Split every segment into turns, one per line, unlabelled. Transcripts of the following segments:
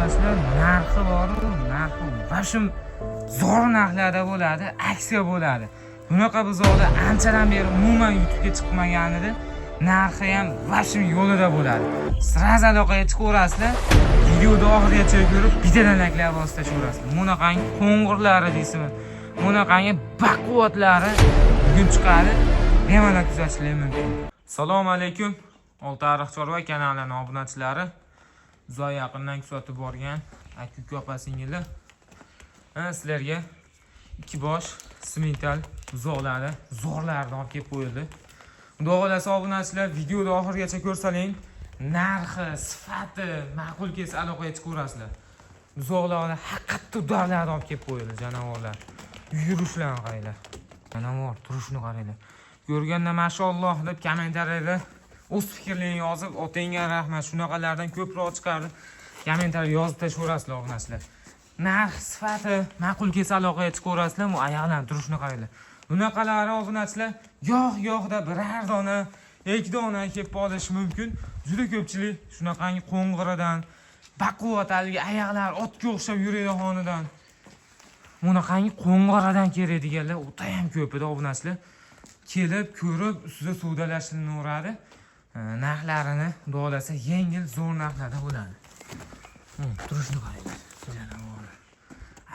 Obunachilar, narxi bor-u, narxi vashim zo'r narxlarda bo'ladi, aksiya bo'ladi. Bunaqa buzoqlar anchadan beri umuman YouTube'ga chiqmagan edi. Narxi ham vashim yo'lida bo'ladi. Сразу aloqaga chiqaverasizlar. Videoni oxirigacha ko'rib, bittadan likelar bosib tashlaverasizlar. Bunaqangi qo'ng'irlari deysizmi? Bunaqangi baquvvatlari bugun chiqadi. Bemalol kuzatishlari mumkin. Assalomu alaykum. Oltiariq chorva kanalining obunachilari. Uzoq yaqindan kuzatib borgan aka uka, opa singillar. Ha, sizlarga ikki bosh simental buzoqlari, zo'rlarini olib kelib qo'yildi. Xudo xohlasa, obunachilar, videoni oxirigacha ko'rsaling, narxi, sifati ma'qul kelsa, aloqaga chiqaverasizlar. Buzoqlarni haqiqatda удар larni olib kelib qo'yildi, jonivorlar. Yurishlarini qaranglar. Jonivor turishini qaranglar. Ko'rganda mashalloh deb kommentariyada o'z fikrlaringni yozib, otangga rahmat, shunaqalardan ko'proq chiqardi. Kommentariy yozib tashlayverasizlar, obunachilar. Narx, sifati ma'qul kelsa, aloqaga chiqaverasizlar. Bu oyoqlarni turishini qaranglar. Bunaqalari, obunachilar, goh gohda birar dona, ikki dona kelib qolishi mumkin. Juda ko'pchilik shunaqangi qo'ng'iridan, baquvvat, haligi oyoqlar otga o'xshab yuradi xonidan. Bunaqangi qo'ng'iradan kerak deganlar o'ta ham ko'p edi, obunachilar. Kelib, ko'rib, ustida savdolashinaveradi. Narxlarini, xudo xohlasa, yengil, zo'r narxlarda bo'ladi. Turishini qaranglar. Jonivor.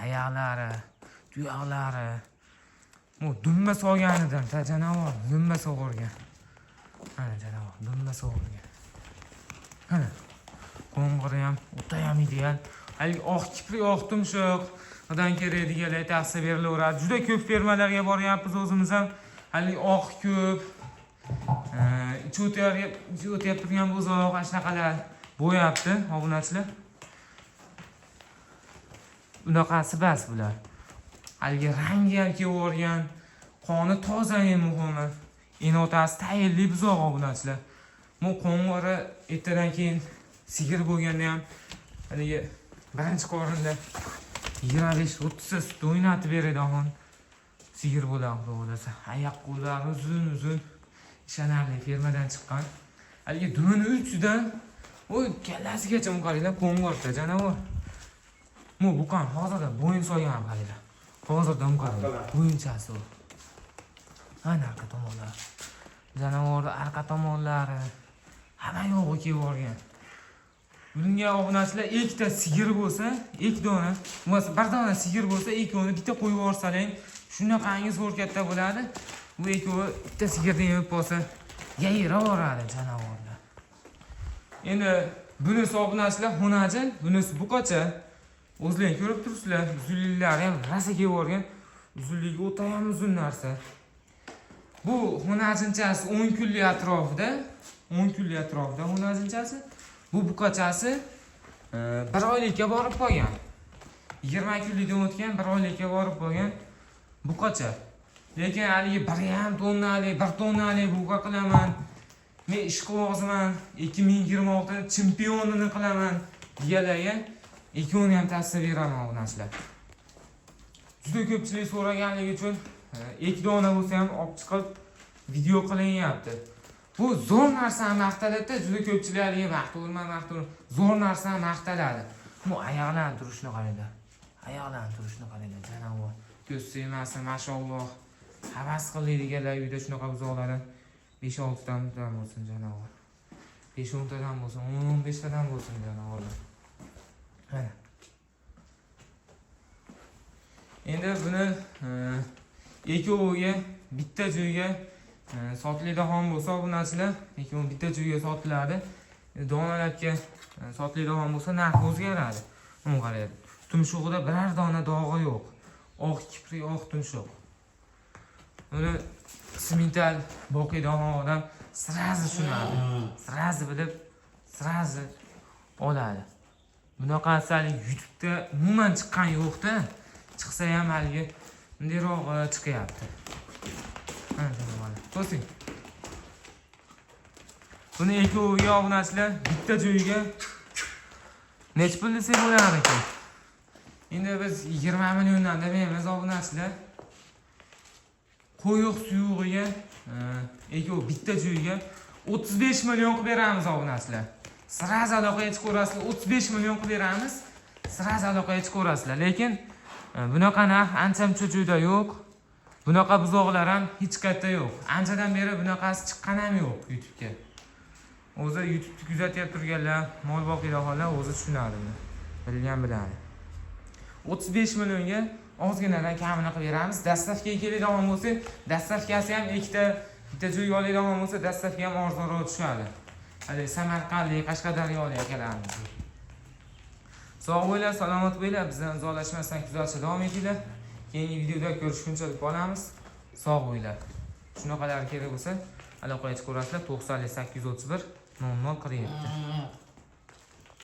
Oyoqlari, tuyoqlari. Bu dumba solganidan, ta jonivor, dumba sog'irgan. Mana jonivor, dumba sog'irgan. Mana. Qo'ng'iri ham o'ta ham ideal. Haligi oq kiprik, oq tumshuqdan kerak deganlar tavsiya berilaveradi. Juda ko'p fermalarga boryapmiz o'zimiz ham. Haligi oq ko'p, ichi o'tyapti turgan buzoq, ana shunaqalar bo'yapti, obunachilar. Unaqasi bas bular. Haligi rangi ham kelavergan, qoni toza, eng muhimi. Ena otasi tayinli buzoq, obunachilar. Bu qo'ng'iri ertadan keyin sigir bo'lganda ham haligi birinchi qorinda 25-30 ta sut o'ynatib beradi ohon. Sigir bo'ladi, xudo xohlasa. Oyoq qo'llari uzun uzun, ishonarli fermadan chiqqan. Haligi dumini uchidan u kallasigacha qaranglar, qo'ng'irda jonivor. Bu buqan hozirda bo'yin solgan, qaranglar. Hozirdan qaranglar. Bo'yinchasi u. Ana arqa tomonlari. Jonivorni arqa tomonlari hamma yo'g'i kelib yuborgan. Bunga, obunachilar, ikkita sigir bo'lsa, ikki dona, bo'lmasa bir dona sigir bo'lsa, ikkovini bitta qo'yib yuborsalang, shunaqangi zo'r katta bo'ladi. Bu ikkovi bitta sigirni yemib qolsa, yayraveradi jonivorlar. Endi bunisi, obunachilar, xunajin, bunisi buqacha. O'zlaring ko'rib turibsizlar, uzunliklari ham rosa kelib yuborgan. Uzunligi o'ta ham uzun narsa. Bu xunajinchasi 10 kunlik atrofida, 10 kunlik atrofida xunajinchasi. Bu buqachasi bir oylikka borib qolgan. 20 kunlikdan o'tgan, bir oylikka borib qolgan buqacha. Lekin haligi 1,5 tonnalik, 1 tonnalik buqa qilaman. Men ishqibozman, 2026 chempionini qilaman deganlarga ikkovini ham tavsiya beraman, obunachilar. Juda ko'pchilik so'raganligi uchun ikki dona bo'lsa ham olib chiqib video qilinyapti. Bu zo'r narsani maqtaladi, juda ko'pchilik haligi maqtaverma, maqtaverma, zo'r narsani maqtaladi. Bu oyoqlarni turishini qaranglar. Oyoqlarni turishini qaranglar, jonivor. Ko'z tegmasin, mashalloh. Havas qiladiganlar uyda shunaqa buzoqlardan 5-6 tadan bo'lsin, jonivor. 5-10 tadan bo'lsin, 10-15 tadan bo'lsin, jonivorlar. Mana. Endi buni ikkoviga bitta joyga sotiladigan bo'lsa, obunachilar, ikkovi bitta joyga sotiladi. Donalabga sotiladigan bo'lsa, narxi o'zgaradi. Uni qarang. Tumshug'ida biror dona dog'i yo'q. Oq kiprik, oq tumshuq. Uni simental boqiydigan odam сразу tushunadi. Сразу bilib, сразу oladi. Bunaqasi haligi YouTube'da umuman chiqqan yo'q-da. Chiqsa ham haligi bundayrog'i chiqyapti. Mana, jonivorlar. To'sing. Buni ikkoviga, obunachilar, bitta joyga nechi pul desak bo'lar ekan? Endi biz 20 milliondan demaymiz, obunachilar. Qo'yiq suyug'iga ikkovi bitta joyga 35 million qilib beramiz, obunachilar. Сразу aloqaga chiqaverasizlar, 35 million qilib beramiz. Сразу aloqaga chiqaverasizlar. Lekin bunaqa narx ancha muncha joyda yo'q. Bunaqa buzoqlar ham hech qayerda yo'q. Anchadan beri bunaqasi chiqqan ham yo'q YouTube'ga. O'zi YouTube'ni kuzatib turganlar, mol boqadiganlar o'zi tushunadi buni. Bilgan biladi. 35 millionga ozginadan kamini qilib beramiz. Доставка ga keladigan bo'lsa, доставка si ham ikkita, bitta joyga oladigan bo'lsa, доставка ham arzonroq tushadi. Hali Samarqandlik, Qashqadaryolik akalarimiz. Sog' bo'linglar, salomat bo'linglar. Bizdan uzoqlashmasdan kuzatishda davom etinglar. Keyingi videoda ko'rishguncha deb qolamiz. Sog' bo'linglar. Shunaqalar kerak bo'lsa, aloqaga chiqaverasizlar 90 831 00 47.